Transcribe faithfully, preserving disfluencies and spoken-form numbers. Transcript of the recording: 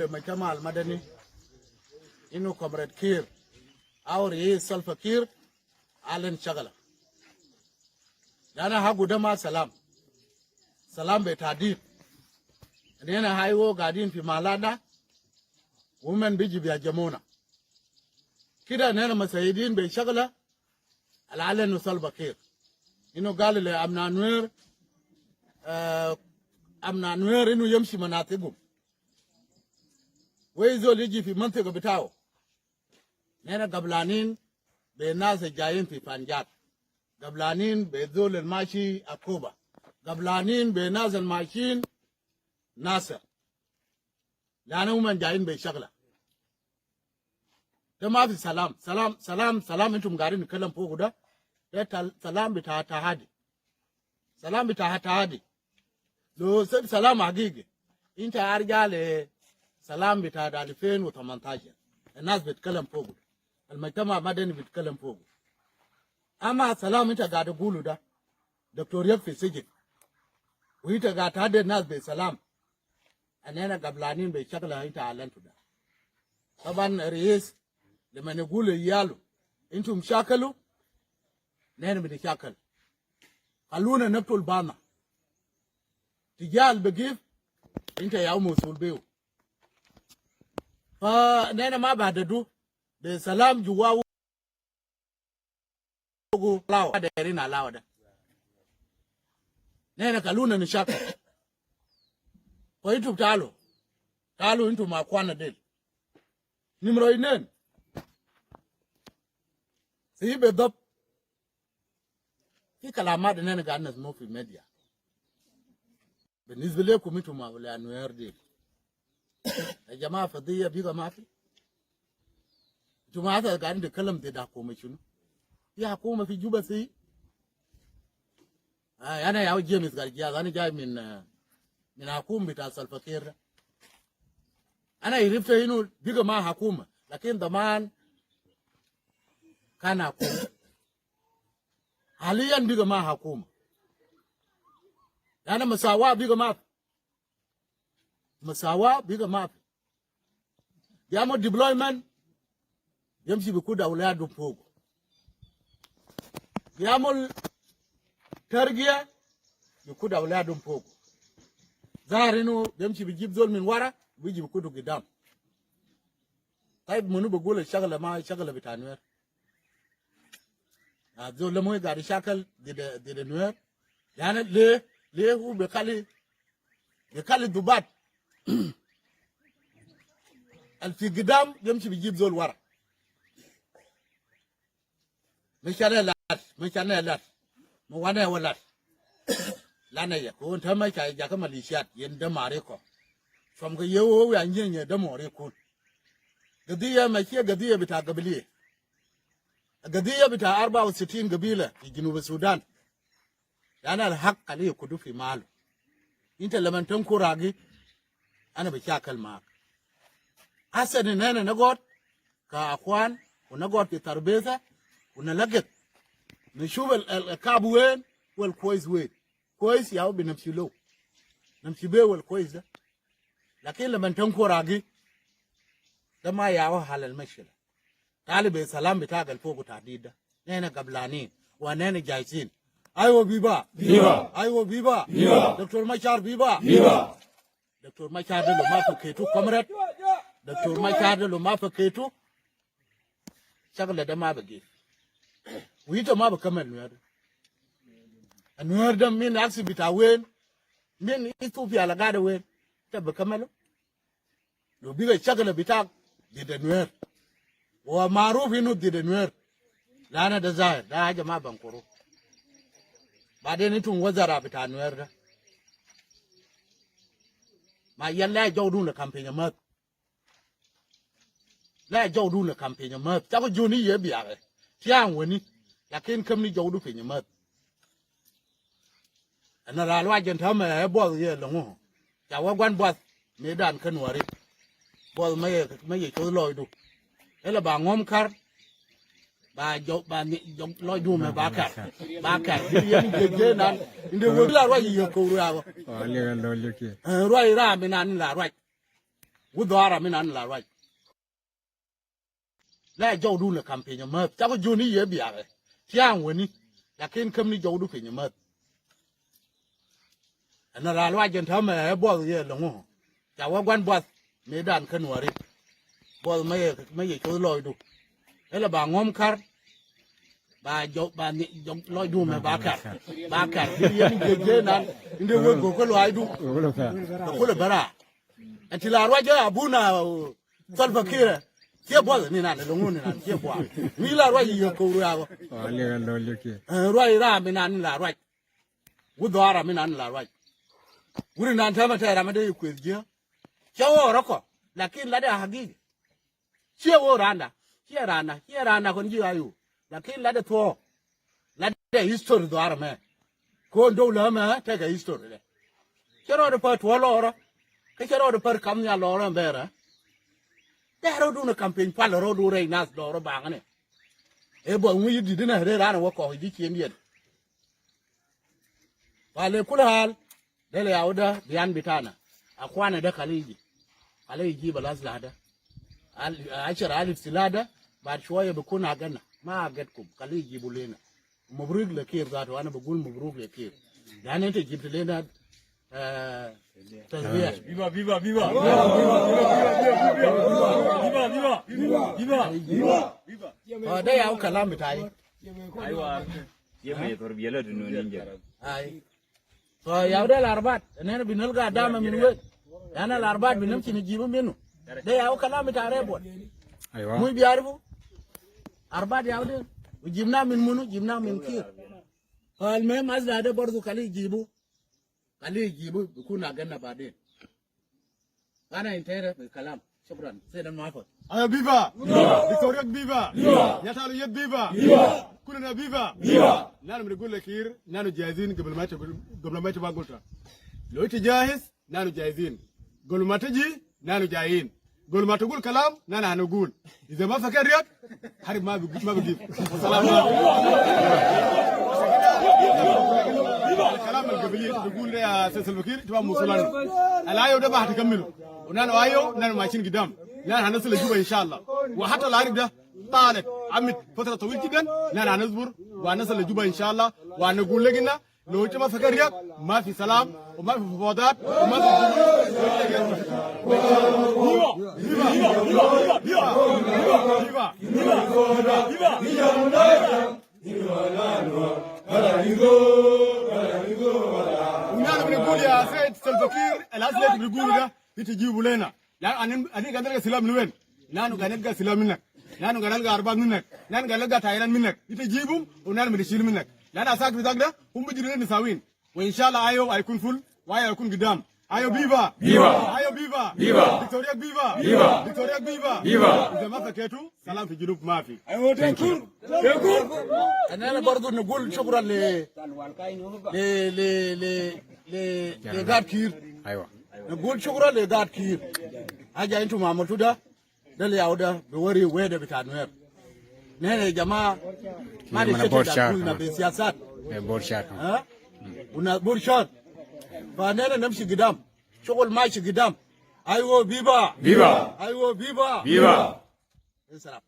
المجتمع المدني إنه كومريد كير أو رئيس سلفا كير أعلن شغله. لأن حقه ده ما سلام، سلام بتهديد. نحن هاي وهو قاعدين في محلاتنا، ومن بيجي بيهاجمونا. كده نحن مستعدين بشغله الأعلنه سلفا كير. إنه قال لأبناء نوير، آه، أبناء نوير إنه يمشي مناطقهم. وأي زول يجي في منطقة بتاعه. نحن قبلانين بالناس الجايين في فنجات، قبلانين بالزول الماشي أكوبا، قبلانين بالناس الماشيين ناصر، لأن هم جايين بشغله. ده ما في سلام. سلام، سلام، سلام انتم قاعدين نتكلم فوقه ده، ده تل-، سلام بتاع تهادي. سلام بتاع تهادي. لو سب سلام حقيقي، انت ارجع لسلام بتاع ألفين وتمنتاشر. الناس بتتكلم فوقه ده. المجتمع المدني بيتكلم فوقه. اما سلام انت قاعد تقوله ده، دكتور يكفي سجن، وانت قاعد تهدد الناس بسلام. أننا قبلانين بشغله انت أعلنته ده. طبعا الرئيس لما نقول لعياله: انتم شاكلوا، نحن بنشاكل. خلونا نقتل بعضنا. تجاه البقيف انت يا مسؤول بيه. فنحن ما بهددوه بسلام جواه. Lawa, dairin a lawa da. Nena kaluna ni shaka. Kwa intu talo. Talo intu ma kwana del. Nimro inen. Si ibe dop. Fi kalamat nena gana mo fi media. بالنسبة لكم انتم هؤلاء النوير ديل. يا جماعة، فضية بقى ما في. انتم هسه قاعدين تتكلم ضد حكومة شنو؟ في حكومة في جوبا سي؟ آه، انا يا جيمس قال جاز، انا جاي من، آه، من حكومة بتاع سلفا كير ده. انا عرفت انه بقى ما حكومة، لكن زمان كان حكومة. حاليا بقى ما حكومة. يعني مساواة بقى ما في. مساواة بقى ما في. بيعمل ديبلويمنت، بيمشي بيكود أولادهم فوقه. بيعمل ترقية، بيكود أولادهم فوقه. ظاهر إنه بيمشي بيجيب زول من ورا، بيجي بيكوده قدام. طيب، منو بيقول الشغلة ما شغلة بتاع نوير؟ آه، زول ده مو قاعد يشاكل ضد، ضد نوير؟ يعني ليه، ليه هو بيخلي، بيخلي الضباط اللي في قدام يمشي بيجيب زول ورا؟ مش انا لات، مش انا لات، مو انا ولات. لا، انا يا كون تما شاي جاك ماليشيات يندم عليكم. فم يو يا ني ده موريكون. قضية ماشية، قضية بتاع قبلية. القضية بتاع أربعة وستين قبيلة في جنوب السودان. يعني الحق عليه كدو في ماله. انت لما تنكر راقي، انا بشاكل معك. احسن اننا نقعد كاخوان، ونقعد في ترابيزة، ونلقط، نشوف ال-، ال-، الكاب وين والكويس وين. كويس ياهو بنمشي له، نمشي بيه والكويس ده. لكن لما تنكر راقي، ده ما ياهو حل المشكلة. تعالي بالسلام بتاعك الفوق وتحديد ده. نحن قبلانين ونحن جايزين. ايوه بيبا. بيبا. ايوه بيبا. بيبا. دكتور مشار بيبا. بيبا. دكتور مشار ده لو ما فكيتو كومريد، دكتور مشار ده لو ما فكيتو، شغلة ده ما بقي. وانت ما بكمل نوير. النوير ده من عكس بتاع وين؟ من اثيوبيا لقاعدة وين؟ انت بكمله؟ لو بقى الشغلة بتاعك ضد نوير، ومعروف انه ضد نوير، لا، انا ده ظاهر، ده حاجة ما بنكره. بعدين انتم وزراء بتاع نوير ده، ما يلا جودونا كامبين مات. لا جودونا كامبين مات. تاكو جوني يبيا. تيان وني. لكن كم ني جودو بين مات. Ana ral wa jen tama ya bol ye longo. Ya wa gwan bol. Me dan kan wari. Bol me ye, me ye chol loy du. Ela ba ngom kar. Ba jo, ba ni, jo, loy du me ba kar. Ba kar. Bi ye ni je je nan. Inde wo la rwa ye ko rwa. Wa le lo le ke. Eh, rwa ira me nan la rwa. Wudhwara mi nan la ruac. La jawdun la kam piny mäth. Ca ku joni ye biare. Tiang weni. Lakin kamni jawdu piny mäth. Ana la ruac jen tame e buɔth ye longo. Ca wa gwan buɔth. Me dan kan wari. Buɔth me ye, me ye col lɔcdu. Ela ba ngom kar. Ba jɔ, ba ni, jɔ, lɔcdu me ba kar. Ba kar. Yen je, je nan. Inde we go ko lɔcdu. Ko le bara. Anti la ruac je abuna, uh, Salva Kiir. Cie buɔth ni nan, longo ni nan, cie buɔth. Mi la ruac ye ko ruac. Wa le lo le ke. Eh, ruac ra mi nan la ruac. Wudhwara mi nan la ruac. Wuri nan tama tera ma de kweth je. Cia wo roko. Lakin la de hagig. Cie wo randa. Cie randa. Cie randa kon ji ayu. Lakin la de thuo. La de history dhwara me. Kon dowla me, tega history de. Cie ro de pa thuo loro. Ke cie ro de pa kam nya loro bera. De ro du na campaign pal ro du rei nas loro bangane. E bo ngu yi di dina re rana wa ko di chien yen. Wa le kul hal. Del ya uda biyan bitana. Akwana da kali yiji. Kali yiji balas lada. Al-, ashara alif silada. Baad shwaya bikun agana. Ma agatkum. Kali yiji bulena. Mabruk le Kiir zatu. Ana bagul mabruk le Kiir. Lanu ente jibtu lena, eh, taswiya. Viva, viva, viva. Viva, viva, viva. Viva, viva. Viva. Viva. Ah, da ya kalam bitai. Aywa. Yema ye tor biela dunu ninja. Ai. So, ya uda la arbat. Nena binalga dama min wen. Nena la arbat binamshi nijibu minu. Da ya kalam bita rebel. Aywa. Mu biarifu. Arbat ya uda. Jibna min munu, jibna min Kiir. Al muhim asla da bardu kali jibu. Kali jibu, bikun agana baden. Ana intere bil kalam. Shukran. Sayyid al-Mahfuz. Ayo, viva! Viva! Victoria, viva! Viva! Nyatalu yet, viva! Viva! Kulina, viva! Viva! Nanu bigul le Kiir, nanu jahizin, gabal ma, gabal ma tiji bagul ta. Lo ita jahiz, nanu jahizin. Gabal ma tiji, nanu jahiz. Gabal ma tagul kalam, nanu hanagul. Iza ma fi kariyak, harib ma bigif, ma bigif. Salam. Kalam al-gabali, bigul ya Sayyid Salva Kiir, tamam, musulan. Al-ayo da ma hatakamilu. Wa nanu ayo, nanu mashin gidam. Nanu hanasil Juba, inshallah. Wa hatta al-harb da, talat, amid fatra tawil jiddan, nanu hanasbur, wa hanasil Juba, inshallah. Wa hanagul le ginna, Lo ita ma fi kariyak, ma fi salam, wa ma fi mufawadat, wa ma fi Wa nanu bigul ya Sayyid Salva Kiir, al-asli bigul da, ita jibu lena. Lanu anin, anin gaid nalga silah min wen. Nanu gaid nalga silah minak. Nanu gaid nalga arbat minak. Nanu gaid nalga tayarat minak. Ita jibum, wa nanu binshil minak. Lanu asak bitak da, hum bijiru lena nisawin. Wa inshallah ayo haikun ful, wa ayo haikun gidam. Ayo viva! Viva! Ayo viva! Viva! Victoria viva! Viva! Victoria viva! Viva! Iza ma faketu, salam fi Junub mafi. Ayo, thank you. Thank you. Ana bardu nagul shukran le, le, le, le, le, le Gad Kiir. Aywa. Nagul shukran le Gad Kiir. Haja intum amaltu da, da le ya uda biwori wede bita Nuer. Nene ya jamaa, ma de shakil da kulna be siyasat. Eh, Borshak. Ha? Una Borshak. Fa nene namshi gidam. Shukul mashi gidam. Aywa, viva! Viva! Aywa, viva! Viva! Salam.